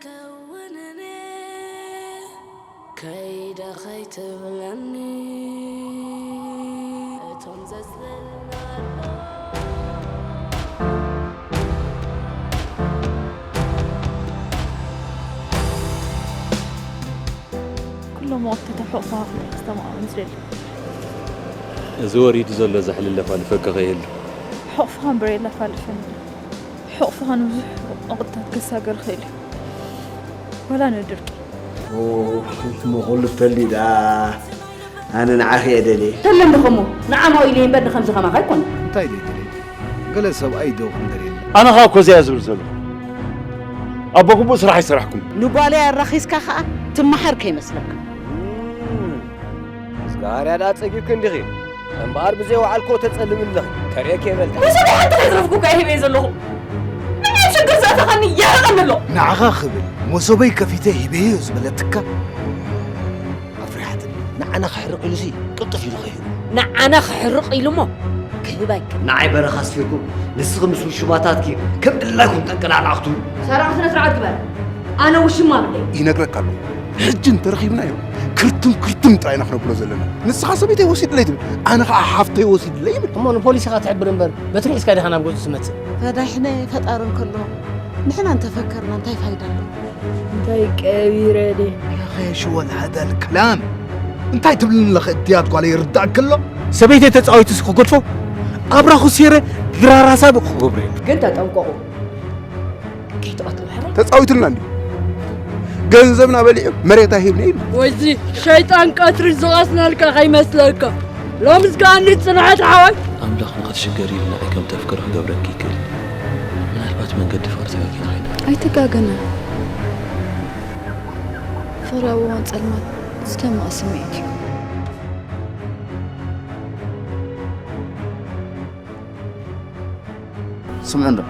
ከውን እኔ ከይደ ከይትብለኒ እቶም ዘዝለና ኩሎም ወቅትታት ሕቑፋ ክስተማቕሩ ዝደሊ። እዚ ወሪዱ ዘሎ ዛሕሊ ለፋልፈካ ከይህሉ። ሕቑፍኻ እምበር የለፋልፈኒ። ሕቑፍኻ ንብዙሕ ወቕትታት ክሳገር ይኽእል እዩ። ወላ ንድርቂ። እሞ ኩሉ ተልዩ ደኣ ኣነ ንዓኺ እየ ደልየ። ተለን ድኸሞ ንዓማዊ ኢለ እምበር ንኸምዚ ከማኻ ኣይኮነ። እንታይ ደይ ትደሊ? ገለ ሰብኣይ ዶ ክንደልየኒ? ኣነ ኸኣ እኮ እዚኣ ዝብል ዘለኹ። ኣቦ ግቡእ ስራሕ ኣይሰራሕኩም። ንጓለይ ኣራኺስካ ኸኣ ትመሓር ከይመስለካ። ምስጋርያ ደኣ ጸጊብኪ እንዲኺ። እምበኣር ብዘይ ወዓልኮ ተጸልሚ ኣለኺ። ከርእየኪ የበልካ። መሶበይ ሓንቲ ከይዝረፍኩ እኮ እየ ሂበዮ ዘለኹ። ንዓይ ሽግር ዘእተኻኒ የርቐኒ ኣሎ። ንዓኻ ክብል መሶበይ ከፊተ ሂበዮ ዝበለትካ ኣፍሪሓትኒ። ንዓና ክሕርቕ ኢሉሲ ቅልጥፍ ኢሉ ከይህቡ። ንዓና ክሕርቕ ኢሉ እሞ ክህብ ኣይክእል። ንዓይ በረኻ ኣስፊርኩም ንስኺ ምስ ውሽማታትኪ ከም ድላይኩም ጠንቀላዕላዕ ክትብሉ። ሰራቕ ስነ ስርዓት ግበር። ኣነ ውሽማ ብለይ። ይነግረካ ኣለኹ። ሕጂ እንተረኺብናዮ ክርትም ክርትም ጥራይ ኢና ክነብሎ ዘለና። ንስኻ ሰበይተይ ወሲድለይ ትብል፣ ኣነ ኸዓ ሓፍተይ ወሲድለይ ይብል። እሞ ንፖሊስ ኢኻ ትሕብር እምበር በትሪ ሒዝካ ዲኻ ናብ ገጹ ትመጽእ? ፈዳሕነ ፈጣሪ እንከሎ ንሕና እንተፈከርና እንታይ ፋይዳ ኣለዎ? እንታይ ቀቢረ ድየ? يا أخي شو هذا الكلام؟ እንታይ ትብልኒ ኣለኺ እድያት ጓለይ ይርዳእኪ ኣሎ? ሰበይተይ ተጻዊቱሲ ክገድፎ ኣብራኹ ሴረ ግራራ ሳብቕ ክገብሮ እየ። ግን ተጠንቀቑ ከይትቐትሉ ሕራይ። ተጻዊቱልና እንድዩ። ገንዘብና በሊዑ መሬት ኣይሂብኒ ኢሉ። ወይዚ ሸይጣን ቀትሪ ዝቐስነልካ ከይመስለካ። ሎምስ ከኣ እንዲ ጽንዓት ሓወይ። ኣምላኽ ንኽትሽገሪ ኢሉ ንዓይ ከም ተፍቅሪ ክገብረኪ ይክእል። ምናልባት መንገዲ ፍቕሪ ተበጊና ኸይና። ኣይትጋገና። ፍቕሪ ኣብ እዋን ጸልማት ዝደመቐ ስምዒት እዩ። ስምዑ እንዶ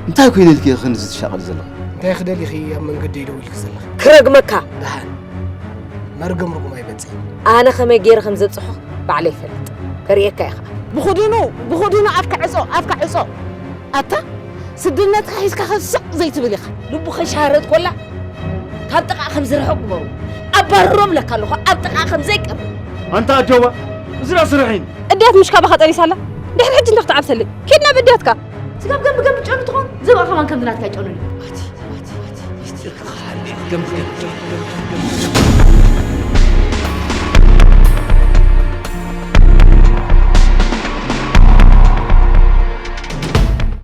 እንታይ ኮይነ ኢልኪ ኢኺ ክንዚ ትሻቐሊ ዘለኺ? እንታይ ክደሊ ኢኺ ኣብ መንገደይ ደው ኢልኪ ዘለኺ? ክረግመካ። ደሓን መርገም ርጉም ኣይበጽሕን። ኣነ ከመይ ገይረ ከም ዘብጽሖ ባዕለይ ይፈልጥ። ከርእየካ እየ ኸኣ። ብኽዱኑ ብኽዱኑ ኣፍካ ዕጾ ኣፍካ ዕጾ። ኣታ ስድነትካ ሒዝካ ከ ስቕ ዘይትብል ኢኻ። ልቡ ከይሻረጥ ኮላ ካብ ጥቓ ከም ዝርሕቕ ግበሩ። ኣባርሮም ለካ ኣለኹ ኣብ ጥቓ ከም ዘይቀርብ። ኣንታ ኣጆባ እዚ ደኣ ስርሒን እድያት ምሽ ካባኻ ጠኒሳ ኣላ። ድሕሪ ሕጂ እንተ ክትዓብሰለይ ኪድ ናብ እድያትካ። ስጋብ ገምቢ ገምቢ ጨኑ ትኾን ዝብኣ ከማን ከምዚ ናትካ ጨኑ እዩ። ኣቲ ኣቲ ኣቲ